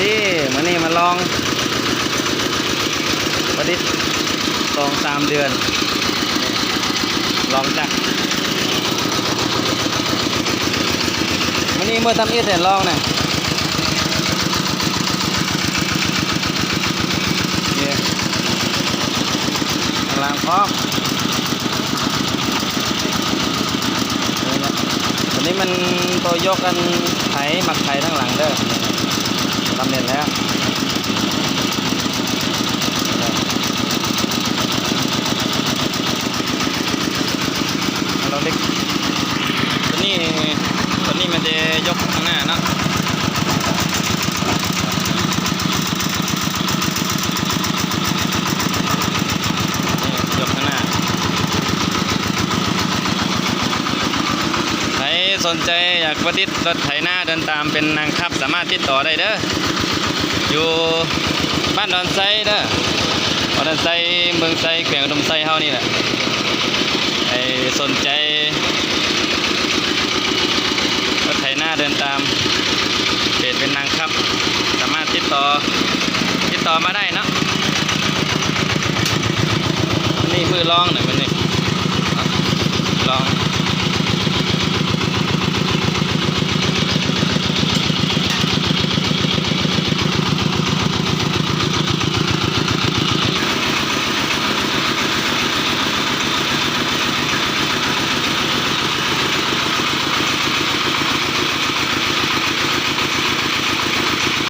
ນີ້ ມື້ນີ້ມາລອງປະດິດສອງສາມເດືອນ ລອງຈັກ ມື້ນີ້ມື້ທຳອິດເດ້ ລອງນະ ນີ້ ຂ້າງຫຼັງພ້ອມ. ນີ້ນະ ຕົວນີ້ມັນໂຕຍົກອັນໄຖ ໝາກໄຖທາງຫຼັງເດີ ສຳເລັດແລ້ວ ເອົາເຫຼັກ ຕົວນີ້ ຕົວນີ້ມັນຈະຍົກຂ້າງໜ້າເນາະ. ນີ້ ຍົກຂ້າງໜ້າ ໃຜສົນໃຈຢາກປະດິດລົດໄຖນາເດີນຕາມເປັນນາງຂັບ ສາມາດຕິດຕໍ່ໄດ້ເດີ ຢູ່ບ້ານດອນໄຊເດີ ບ້ານດອນໄຊ ເມືອງໄຊ ແຂວງອຸດົມໄຊເຮົານີ້ແຫຼະ. ໃຜສົນໃຈລົດໄຖນາເດີນຕາມ ເປັນ ເປັນນາງຂັບ ສາມາດຕິດຕໍ່ ຕິດຕໍ່ມາໄດ້ເນາະ. ນີ້ມື້ລອງນະ ມື້ນີ້ລອງ